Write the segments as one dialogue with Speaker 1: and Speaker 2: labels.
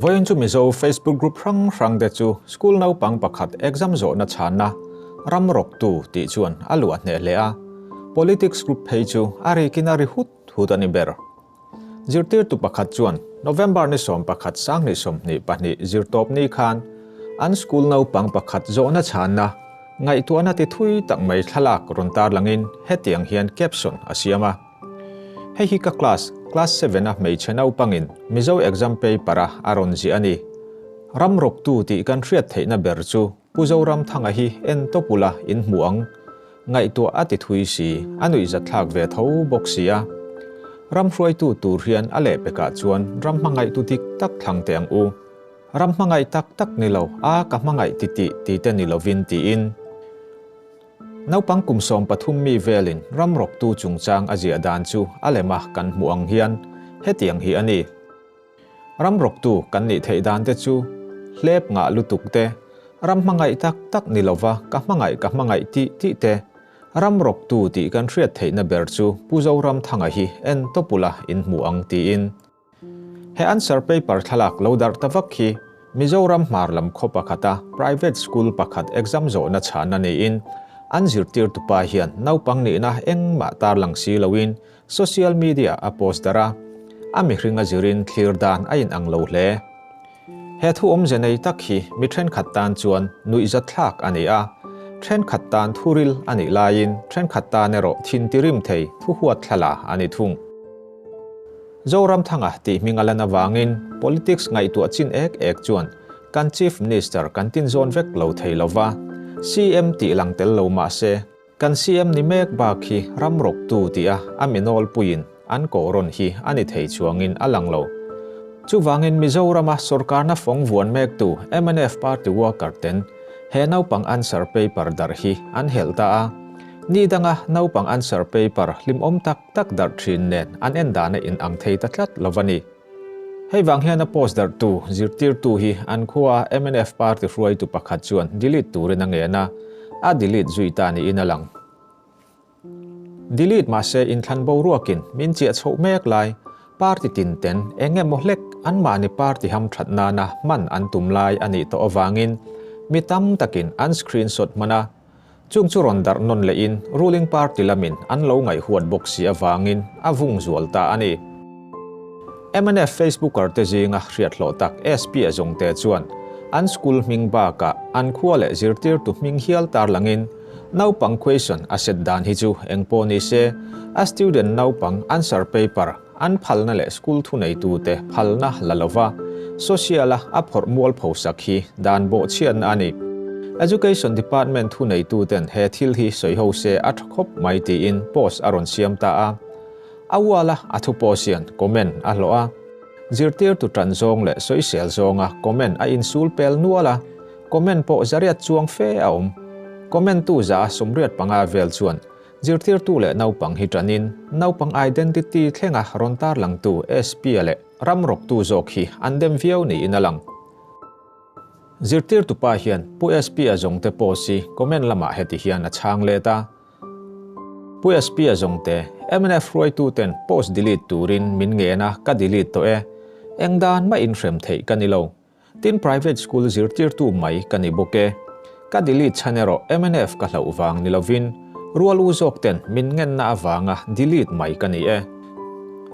Speaker 1: Vawiin chu Mizo Facebook group hrang hrang te chu school naupang pakhat exam zawhna chhanna ram rawktu tih chuan a luah hneh hle a, politics group phei chu a rikin a ri hut hut a ni ber. Zirtirtu pakhat chuan November ni 11 2022 zirtawpni khan an school naupang pakhat zawhna chhanna ngaihtuahna ti thui tak mai thlalak rawn tarlangin hetiang hian caption a siam a. Hei hi ka class, class seven a hmeichhe naupangin Mizo exam paper a a rawn ziah a ni. Ram rawktu tih kan hriat theihna ber chu Pu Zoramthanga hi en tawp ula in hmu ang. Ngaihtuah a ti thui si, a nuihzatthlak ve tho bawk si a. Ram hruaitu tur hian a lehpekah chuan ram hmangaihtu dik tak thlang teh ang u. Ram hmangaih tak tak ni lo, a ka hmangaih ti tih ti te ni lovin tiin. Naupang kum 13 mi velin ram rawktu chungchang a ziah dan chu a lema kan hmuh ang hian hetiang hi a ni. Ram rawktu kan nih theih dan te chu hlep ngah lutuk te, ram hmangaih tak tak ni lova ka hmangaih ka hmangaih tih tih te, ram rawktu tih kan hriat theihna ber chu Pu Zoramthanga hi en tawp ula in hmu ang tiin. He answer paper thlalak lo darh ta vak hi Mizoram hmar lam khaw pakhata private school pakhat exam zawhna chhan a niin an zirtirtupa hian naupang nihna engmah tarlang si loin Social media a post darh a, a mihring a zirin thlir dan a inang lo hle. He thu awmze nei tak hi mi thenkhat tan chuan nuihzatthlak a ni a, thenkhat tan thuril a nih laiin thenkhat tan erawh thin tirim thei thu huat thlala a ni thung. Zoramthanga tih hming a lan avangin politics ngaihtuah chin ek ek chuan kan Chief Minister kan tinzawn vek lo thei lova, CM tih lang tel lo mah se, Kan CM ni mek bak hi ram rawktu tih a a mi nawlpuiin an kawhrawn hi a ni thei chuangin a lang lo. Chuvangin Mizorama sawrkarna fawng vuan mektu mnf party worker ten he naupang answer paper darh hi an helh ta a. Ni danga naupang answer paper hlimawm tak tak darh thin nen an en dana inang thei ta tlat lo a ni. Hei vang hian a post darhtu, zirtirtu hi an khua mnf party hruaitu pakhat chuan delete turin a ngen a, a delete zui ta niin a lang. Delete mahse inthlan boruakin min chiah chhoh mek lai, party tin ten eng emaw hlek anmahni party hamthat nana hman an tum lai a nih tawh avangin mi tam takin an screenshot hman a, chung chu rawn darh nawn lehin ruling party lamin an lo ngaihhuat bawk si avangin a vung zual ta a ni. Mnf Facebooker te zinga hriat hlawh tak SP a zawngte chuan an school hming bakah an khua leh zirtirtu hming hial tarlangin naupang question a set dan hi chu eng pawh ni se a student naupang answer paper an phalna leh school thuneitute phalna la lova social-a a phawrh mualpho sak hi dan bawhchhiatna a ni. Education Department thuneituten he thil hi sawi ho se a tha khawp mai tiin post a rawn siam ta a. A uala a thu post hian comment a hlawh a. Zirtirtu tan zawng leh sawisel zawnga comment a insul pel nual a, comment pawh zariat chuang fe a awm. Comment tu za a 85 vel chuan Zirtirtu leh naupang hi ṭanin naupang identity thlenga rawn tarlangtu SP-a leh ram rawktu zawk hi an dem viau niin a lang. Zirtirtu pa hian Pu SP-a zawngte post hi comment lamah heti hian a chhang let a, Pu SP-a zawngte, mnf hruaituten post delete turin min ngen a, ka delete tawh e. Eng dan mah inhrem theih ka ni lo. Tin private school zirtirtu mai ka ni bawk e. Ka delete chhan erawh mnf ka hlauh vang ni lovin rual u zawk ten min ngenna avanga delete mai ka ni e.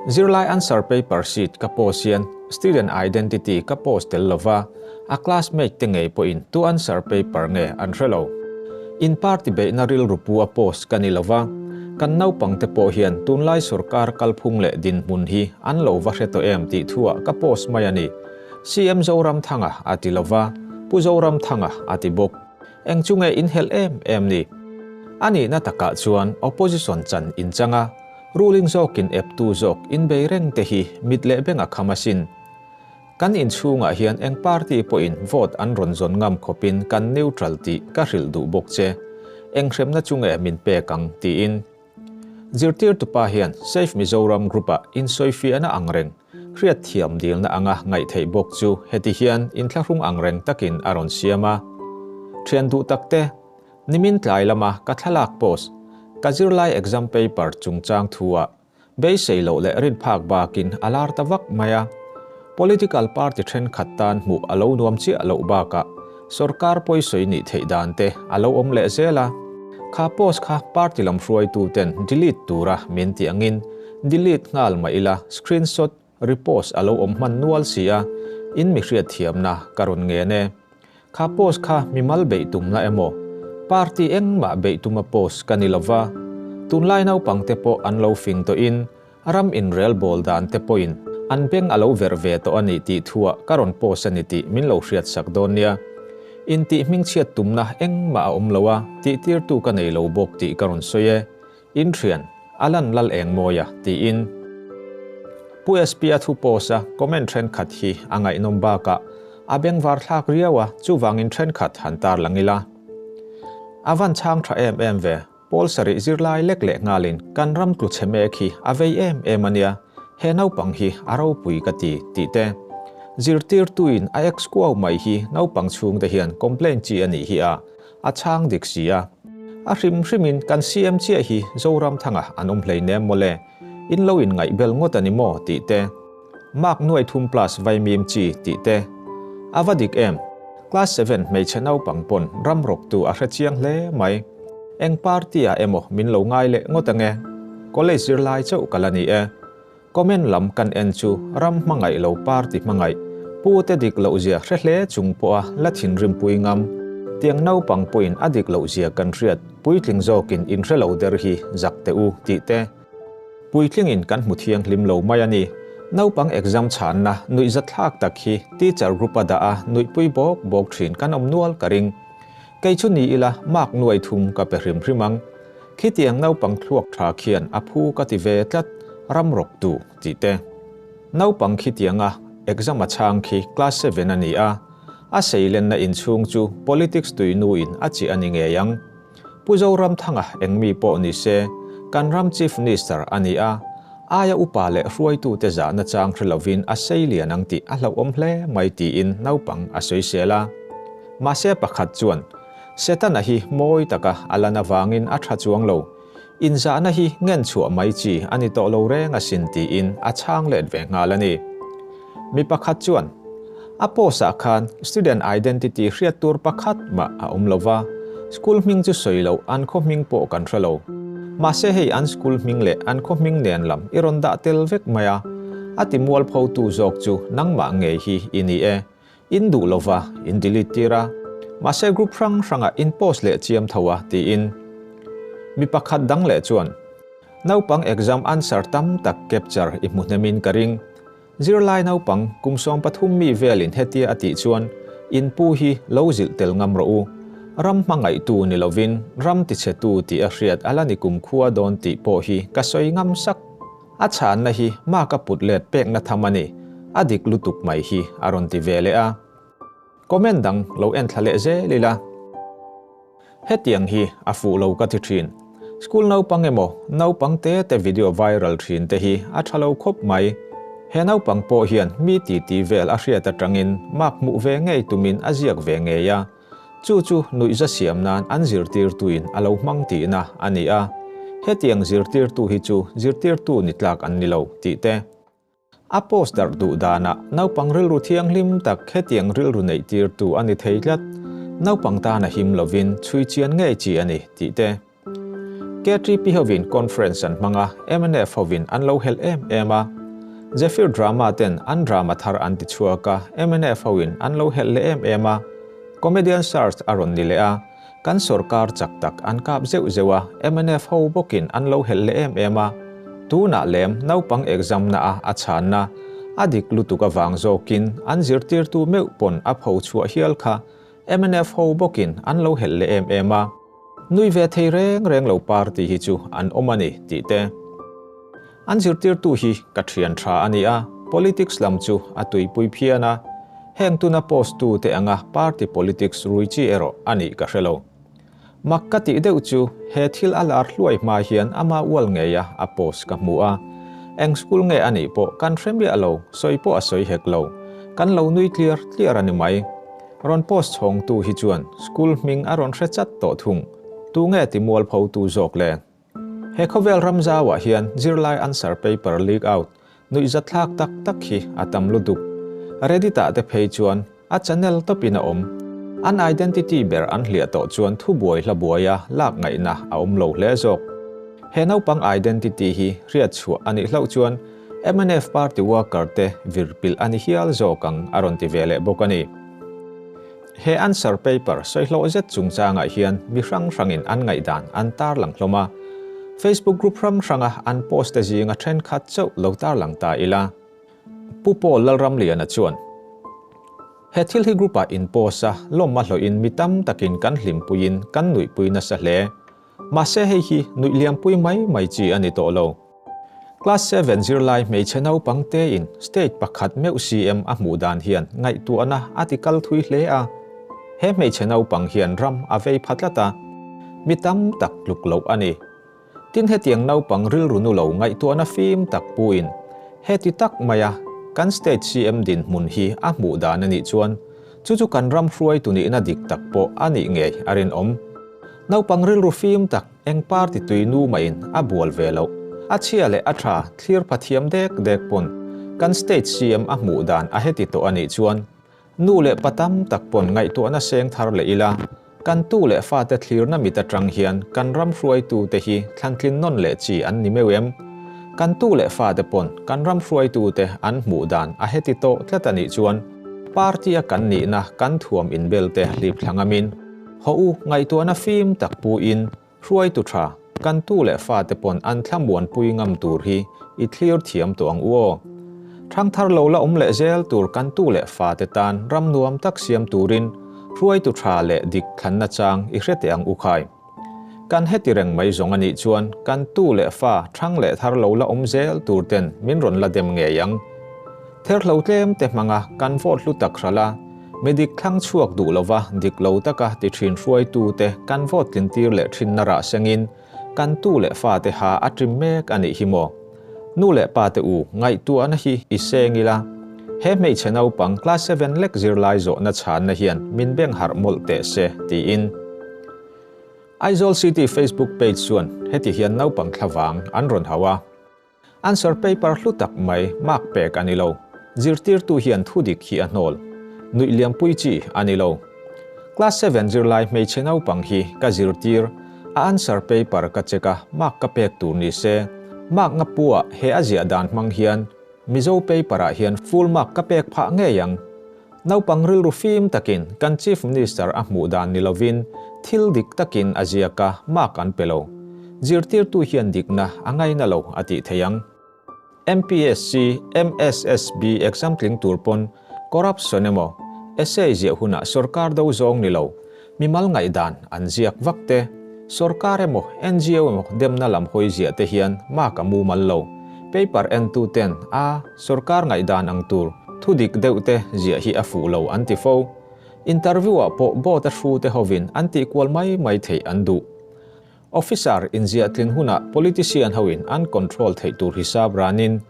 Speaker 1: Zirlai answer paper sheet ka post hian student identity ka post tel lova, a classmate te ngei pawhin tu answer paper nge an hre lo. In party beihna rilru pu a post ka ni lova, kan naupang te pawh hian tunlai sorkar kalphung leh dinhmun hi an lo va hre tawh em tih thuah ka post mai a ni. CM Zoramthanga a ti lova, Pu Zoramthanga a ti bawk. Eng chu nge inhelh em em ni? A nihna takah chuan opposition chan inchang a, ruling zawkin eptu zawk inbei reng te hi mit leh beng a kham asin. Kan inchhungah hian eng party pawhin vote an rawn zawn ngam khawpin kan neutral tih ka hrilh duh bawk che. Eng hremna chu nge min pek ang tiin. Zirtirtupa hian Save Mizoram Group-ah insawifiahna ang reng, hriatthiam dilna anga ngaihtheih bawk chu heti hian inthlahrung ang reng takin a rawn siam a. Thian duh takte, nimin tlai lama ka thlalak post, ka zirlai exam paper chungchang thu-ah beisei loh leh rinphak bakin a lar ta vak mai a. Political party thenkhat tan hmuh a lo nuam chiah loh bakah sorkar pawisawi nih theih dan te a lo awm leh zel a. Kha post kha party lam hruaitu ten delete tura min tih angin delete nghal mah ila screenshot repost a lo awm hman nual si a, in mi hriatthiamna ka rawn ngen e. Kha post kha mimal beih tumna emaw party engmah beih tuma post ka ni lova, tunlai naupang te pawh an lo fing tawhin Ram inrelbawl dan te pawhin an beng a lo verh ve tawh a ni tih thuah ka rawn post a ni tih min lo hriatsak dawn nia. Intih hmingchhiat tumna engmah a awm lo a, tihtirtu ka nei lo bawk tih ka rawn sawi e. Inthian, a lan lal eng mawi a, tiin. Pu SP-a thu post a comment thenkhat hi a ngaihnawm bakah a bengvar thlak riau a, chuvangin thenkhat han tarlang ila. A van chhang tha em em ve. Pawl sarih zirlai lek leh nghalin kan ram tlu chhe mek hi a vei em em a nia, he naupang hi a ropui ka ti, tih te. Zirtirtuin a ex kuau mai hi naupang chhungte hian complain chi a nih hi a, a chhang dik si a. A hrim hrimin kan CM chiah hi Zoramthanga an awm hleinem mawle, in lo inngaihbel ngawt a ni maw, tih te. Mark nuai thum plus vaimim chi tih te. A va dik em? Class seven hmeichhe naupang pawn ram rawktu a hre chiang hle mai. Eng party ah emaw min lo ngai leh ngawt ange. College zirlai chauh ka la ni e. Comment lam kan en chu ram hmangaih lo party hmangaih, pu te dik loh zia hre hle chung pawha la thinrim pui ngam. Tiang naupang pawhin a dik loh zia kan hriat puitling zawkin in hre lo der hi zak teh u tih te. Puitlingin kan hmu thianghlim lo mai a ni. Naupang exam chhanna nuihzatthlak tak hi teacher group a dah a nuihpui bawk bawk thin kan awm nual ka ring. Kei chu ni ila mark nuai thum ka pe hrim hrim ang. Khitiang naupang thluak tha khian a phu ka ti ve tlat, ram rawktu tih te. Naupang khitianga exam a chhang khi class seven a ni a, a seilenna inchhung chu politics tuinuin a chiah a ni ngei ang. Pu Zoramthanga eng mi pawh ni se, kan ram Chief Minister a ni a, aia upa leh hruaitute zahna chang hre lovin a sei lian ang tih a hlauhawm hle mai tiin naupang a sawisel a. Mahse pakhat chuan, Setana hi mawi taka a lan avangin a tha chuang lo, inzahna hi ngen chhuah mai chi a ni tawh lo reng asin tiin a chhang let ve nghal a ni. Mi pakhat chuan, A post-ah khan student identity hriat tur pakhat mah a awm lo va, school hming chu sawi loh an khaw hming pawh kan hre lo. Mahse hei an school hming leh an khaw hming nen lam i rawn dah tel vek mai a, a ti mualphotu zawk chu nangmah ngei hi i ni e. In duh lo va, in delete tir a, mahse group hrang hrangah in post leh chiam tho a, tiin. Mi pakhat dang leh chuan, Naupang exam answer tam tak capture i hmu hnemin ka ring. Zirlai naupang kum 13 mi velin hetia a tih chuan in pu hi lo zilh tel ngam rawh u. Ram hmangaihtu ni lovin ram tichhetu tih a hriat a la ni kumkhua dawn tih pawh hi ka sawi ngam sak. A chhanna hi mark a put let pekna tham a ni, a dik lutuk mai hi a rawn ti ve leh a. Comment dang lo en thla leh zel ila. Hetiang hi a fuh lo ka ti thin. School naupang emaw naupang te te video viral thin te hi a tha lo khawp mai. He naupang pawh hian mi titi vel a hriat atangin mark hmuh ve ngei tumin a ziak ve ngei a. Chu chu nuihza siam nan an zirtirtuin a lo hmang tihna a ni a. Hetiang zirtirtu hi chu zirtirtu ni tlak an ni lo tih te. A post darh duh danah naupang rilru thianghlim tak hetiang rilru neih tirtu a ni thei tlat. Naupang tan a him lovin chhui chian ngei chi a ni, tih te. KTP hovin conference an hmang a, mnf hovin an lo helh em em a. Zephyr Drama ten an drama thar an ti chhuak a, mnf hoin an lo helh leh em em a. Comedian Search a rawn ni leh a, Kan sorkar chak tak an kap zeuh zeuh a, mnf ho bawkin an lo helh leh em em a. Tunah lem naupang exam na a a chhanna a dik lutuk avang zawkin an zirtirtu meuh pawn a pho chhuah hial kha mnf ho bawkin an lo helh leh em em a. Nui ve thei reng reng lo party hi chu an awm a ni tih te. An zirtirtu hi ka thian tha a ni a, politics lam chu a tuipui phian a, heng tuna post tu te anga party politics rui chi erawh a nih ka hre lo. Mak ka tih deuh chu he thil a lar hluai hma hian ama ual ngei a a post ka hmu a, eng school nge a nih pawh kan hre miah lo, sawi pawh a sawi hek lo, kan lo nui tliar tliar a ni mai. Rawn post chhawngtu hi chuan school hming a rawn hre chat tawh thung, tunge ti mualphotu zawk le? He khawvel ram zauah hian zirlai answer paper leak out nuihzatthlak tak tak hi a tam lutuk. Reddit-ah te phei chuan a channel tawpin a awm. An identity ber an hliah tawh chuan thubuai hla buaia lak ngaihna a awm lo hle zawk. He naupang identity hi hriatchhuah a nih hlauh chuan mnf party worker te virpilh a ni hial zawk ang a rawn ti ve leh bawk a ni. He answer paper sawihlawh zet chungchangah hian mi hrang hrangin an ngaihdan an tarlang hlawm a, Facebook group hrang hranga an post te zinga thenkhat chauh lo tarlang ta ila. Pu Paul Lalramliana chuan, He thil hi group-ah in post a, lawmma hlawhin mi tam takin kan hlimpuiin kan nuihpui nasa hle. Mahse hei hi nuih liampui mai mai chi a ni tawh lo. Class seven zirlai hmeichhe naupang tein state pakhat meuh CM a hmuh dan hian ngaihtuahna a ti kal thui hle a. He hmeichhe naupang hian ram a vei pha tlat a, mi tam tak tluk loh a ni. Tin hetiang naupang rilru nu lo ngaihtuahna fim tak puin heti tak maia kan state CM dinhmun hi a hmuh dan a nih chuan chu chu kan ram hruaitu nihna dik tak pawh a nih ngei a rinawm. Naupang rilru fim tak eng party tui nu mahin a bual ve loh. A chhia leh a tha thlir pha thiam dek dek pawn kan state CM a hmuh dan a heti tawh a nih chuan nu leh pa tam tak pawn ngaihtuahna seng thar leh ila kan tu leh fate thlirna mit atang hian kan ram hruaitu te hi thlantlin nawn leh chi an ni meuh em? Kan tu leh fate pawn kan ram hruaitu te an hmuh dan a heti tawh tlat a nih chuan party a kan nihna kan thuam inbel te hlip thla ngamin Haw u, ngaihtuahna fim tak pu in, hruaitu tha, kan tu leh fate pawn an thlamuanpui ngam tur hi i thlir thiam tawh ang u aw. Thangthar lo la awm leh zel tur kan tu leh fate tan ram nuam tak siam turin hruaitu tha leh dik thlanna chang i hre teh ang u khai. Kan heti reng mai zawng a nih chuan kan tu leh fa thang leh thar lo la awm zel tur ten min rawn la dem ngei ang. Therhlo tlem te hmanga kan vote hlu tak hralh a, mi dik thlang chhuak duh lova dik lo taka ti thin hruaitute kan vote tlin tir leh thinna rah sengin kan tu leh fate ha a ṭim mek a nih hi maw? Nu leh pate u ngaihtuahna hi i seng ila, he hmeichhe naupang class seven lek zirlai zawhna chhanna hian min beng harh mawlh teh se tiin Aizawl City Facebook page chuan heti hian naupang thlavang an rawn hauh a. Answer paper hlu tak mai mark pek a ni lo. Zirtirtu hian thudik hi a hnawl. Nuih liampui chi a ni lo. Class seven zirlai hmeichhe naupang hi ka zirtir, a answer paper ka check a, mark ka pek tur ni se. Mark nga pu ah he a ziah dan hmang hian Mizo paper ah hian full mark ka pek phah ngei ang. Naupang rilru fim takin kan Chief Minister a hmuh dan ni lovin thil dik takin a ziak a, mark an pe lo. Zirtirtu hian dikna a ngaina lo a tih theih ang. MPSC, MSSB exam tling tur pawn corruption emaw, essay ziah hunah sorkar do zawng ni lo, mimal ngaihdan an ziak vak te, sorkar emaw NGO emaw demna lam hawi ziah te hian mark a mumal lo. Paper entu ten a sorkar ngaihdan ang tur thu dik deuh te ziah hi a fuh lo an ti fo. Interview ah pawh board a hru te hovin an tih kual mai mai theih an duh. Officer inziah tlin hunah politician hoin an control theih tur hisap ranin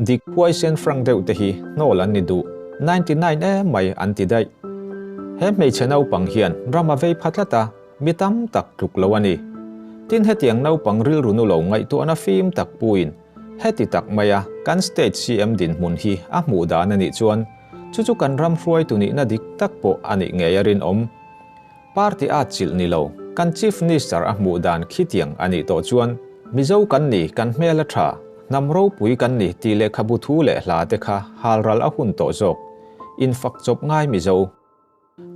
Speaker 1: Dik huaisen frank deuh te hi hnawl an ni duh, 99 em mai an ti daih. He hmeichhe naupang hian ram a vei pha tlat a, mi tam tak tluk lo a ni. Tin hetiang naupang rilru nu lo ngaihtuahna fim tak puin heti tak maia kan state CM dinhmun hi a hmuh dan a nih chuan chu chu kan ram hruaitu nihna dik tak pawh a nih ngei a rinawm. Party at chilh ni lo, kan Chief Minister a hmuh dan khitiang a nih tawh chuan Mizo kan ni, kan hmel a tha, hnam ropui kan ni tih lehkhabu thu leh hla te kha halral a hun tawh zawk. Infak chawp ngai Mizo.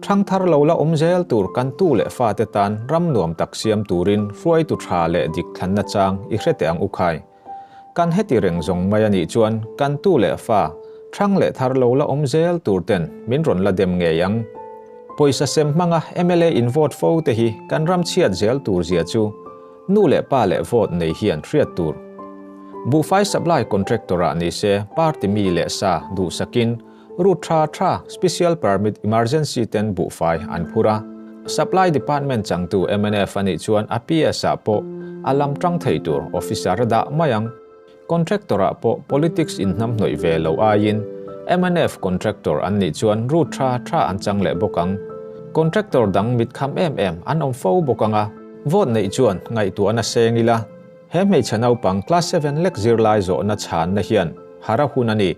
Speaker 1: Thangthar lo la awm zel tur kan tu leh fate tan ram nuam tak siam turin hruaitu tha leh dik thlanna chang i hre teh ang u khai. Kan heti reng zawng mai a nih chuan kan tu leh fa, thang leh thar lo la awm zel tur ten min rawn la dem ngei ang. Pawisa sem hmanga mla in vote fo te hi kan ram chhiat zel tur zia chu nu leh pa leh vote nei hian hriat tur. Buhfai supply contractor ah ni se party mi leh sa duhsakin Route tha tha Special Permit Emergency ten buhfai an phur a, Supply Department changtu mnf a nih chuan a PS ah pawh a lam tang thei tur officer a dah mai ang. Contractor ah pawh politics inhnamhnawih ve lo aiin mnf contractor an nih chuan route tha tha an chang leh bawk ang. Contractor dang mitkham em em an awm fo bawk ang a, vote neih chuan ngaihtuahna seng ila he hmeichhe naupang class seven lek zirlai zawhna chhanna hian har a hun a ni.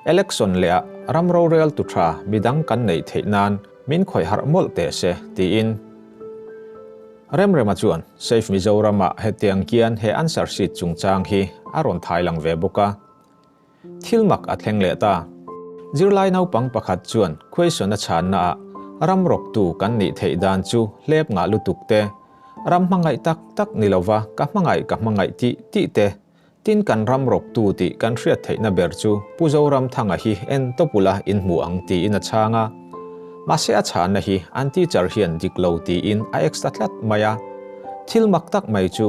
Speaker 1: Election leh ah ram rorel tu tha midang kan neih theih nan min khawih harh mawlh teh se, tiin. Remrema chuan Save Mizoram ah hetiang kian he answer sheet chungchang hi a rawn thai lang ve bawk a. Thil mak a thleng leh ta. Zirlai naupang pakhat chuan question a chhanna ah ram rawktu kan nih theih dan chu hlep ngah lutuk te, ram hmangaih tak tak ni lova ka hmangaih ka hmangaih tih tih te, tin kan ram rawktu tih kan hriat theihna ber chu Pu Zoramthanga hi en tawp ula in hmu ang tiin a chhang a. Mahse a chhanna hi an teacher hian dik lo tiin a ex ta tlat mai a. Thil mak tak mai chu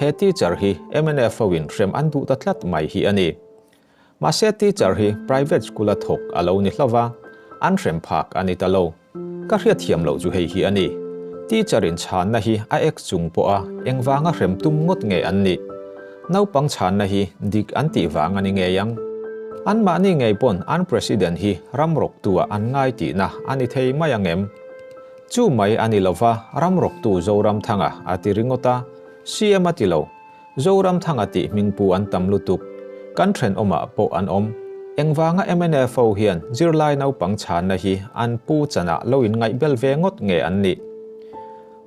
Speaker 1: he teacher hi mnf ho in hrem an duh ta tlat mai hi a ni. Mahse teacher hi private school a thawk a lo ni hlauh va, an hrem phak a ni ta lo. Ka hriatthiam loh chu hei hi a ni. Teacher in chhanna hi a ex chung pawh a engvanga hrem tum ngawt nge an nih? Naupang chhanna hi dik an tih vang a ni ngei ang. Anmahni ngei pawn an President hi ram rawktu-ah an ngai tihna a ni thei mai ang em? Chu mai a ni lova ram rawktu Zoramthanga a ti ringawt a, CM a ti lo. Zoramthanga tih hmingpu an tam lutuk. Kan thenawmah pawh an awm. Engvanga mnf ho hian zirlai naupang chhanna hi an pu chanah lo inngaihbel ve ngawt nge an nih?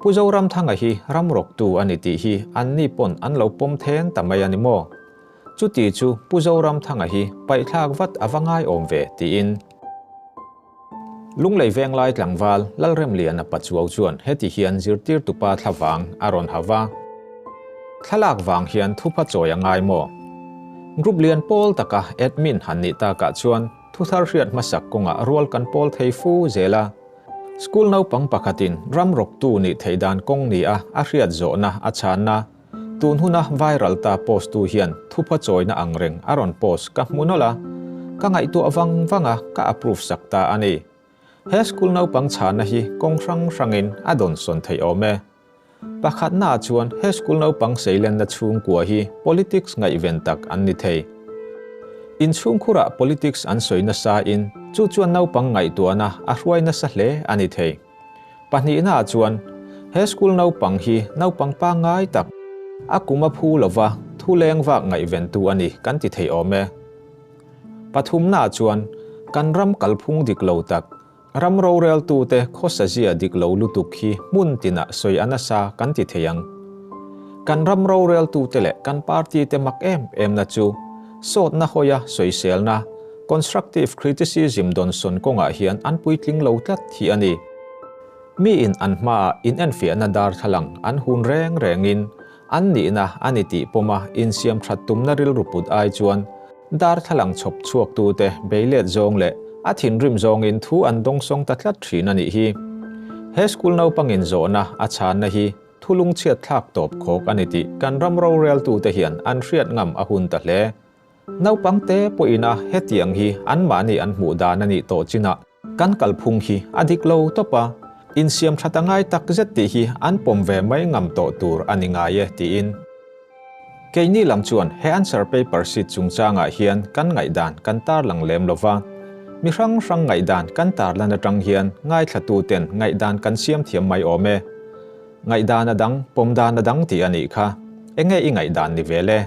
Speaker 1: Pu Zoramthanga hi ram rawktu a ni tih hi anni pawn an lo pawm then ta mai a ni maw? Chuti chu Pu Zoramthanga hi paihthlak vat a va ngaiawm ve tiin. Lunglei Venglai tlangval Lalremliana Pachuau chuan heti hian zirtirtupa thlavang a rawn hau va. Thlalak vang hian thupha chawi a ngai maw? Group lian pawl taka admin han nih takah chuan thuthar hriat hmasak kawngah rual kan pawl thei fu zel a. School naupang pakhatin ram rawktu nih theih dan kawng ni a a hriat zawhna a chhanna, tun huna viral ta post tu hian thupha chawina ang reng a rawn post ka hmu nawlh a, ka ngaihtuah vang vang a ka approve sak ta a ni. He school naupang chhanna hi kawng hrang hrangin a dawnsawn theih awm e. Pakhatnaah chuan he school naupang seilenna chhungkua hi politics ngaihven tak an ni thei. Inchhungkhurah politics an sawi nasa in chu chuan naupang ngaihtuahna a hruai nasa hle a ni thei. Pahnihnaah chuan he school naupang hi naupang pangngai tak, a kum a phu lova thu leng vak ngaihventu a ni kan ti thei awm e. Pathumnaah chuan kan ram kalphung dik lo tak, Ram roreltute khawsazia dik lo lutuk hi hmun tinah sawi a nasa kan ti thei ang. Kan ram roreltute leh kan party te mak em emna chu sawtna hawia sawiselna, constructive criticism dawnsawn kawngah hian an puitling lo tlat hi a ni. Miin an hmaah inenfiahna darthlalang an hun reng rengin an nihna a ni tih pawma insiam that tumna rilru put ai chuan Darthlalang chhawp chhuaktute beilet zawng leh a thinrim zawngin thu an dawngsawng ta tlat thin a nih hi. He school naupangin zawhna a chhanna hi thu lungchhiat thlak tawp khawk a ni tih kan ram roreltute hian an hriat ngam a hun ta hle. Naupang te pawhin a hetiang hi anmahni an hmuh dan a nih tawh chinah kan kalphung hi a dik lo tawp a, insiam that a ngai tak zet tih hi an pawm ve mai ngam tawh tur a ni ngai e tiin. Keini lam chuan he answer paper sheet chungchangah hian kan ngaihdan kan tarlang lem lo va, mi hrang hrang ngaihdan kan tarlan atang hian ngaithlatuten ngaihdan kan siam thiam mai awm e. Ngaihdan a dang, pawm dan a dang tih a nih kha. Enge i ngaihdan ni ve le?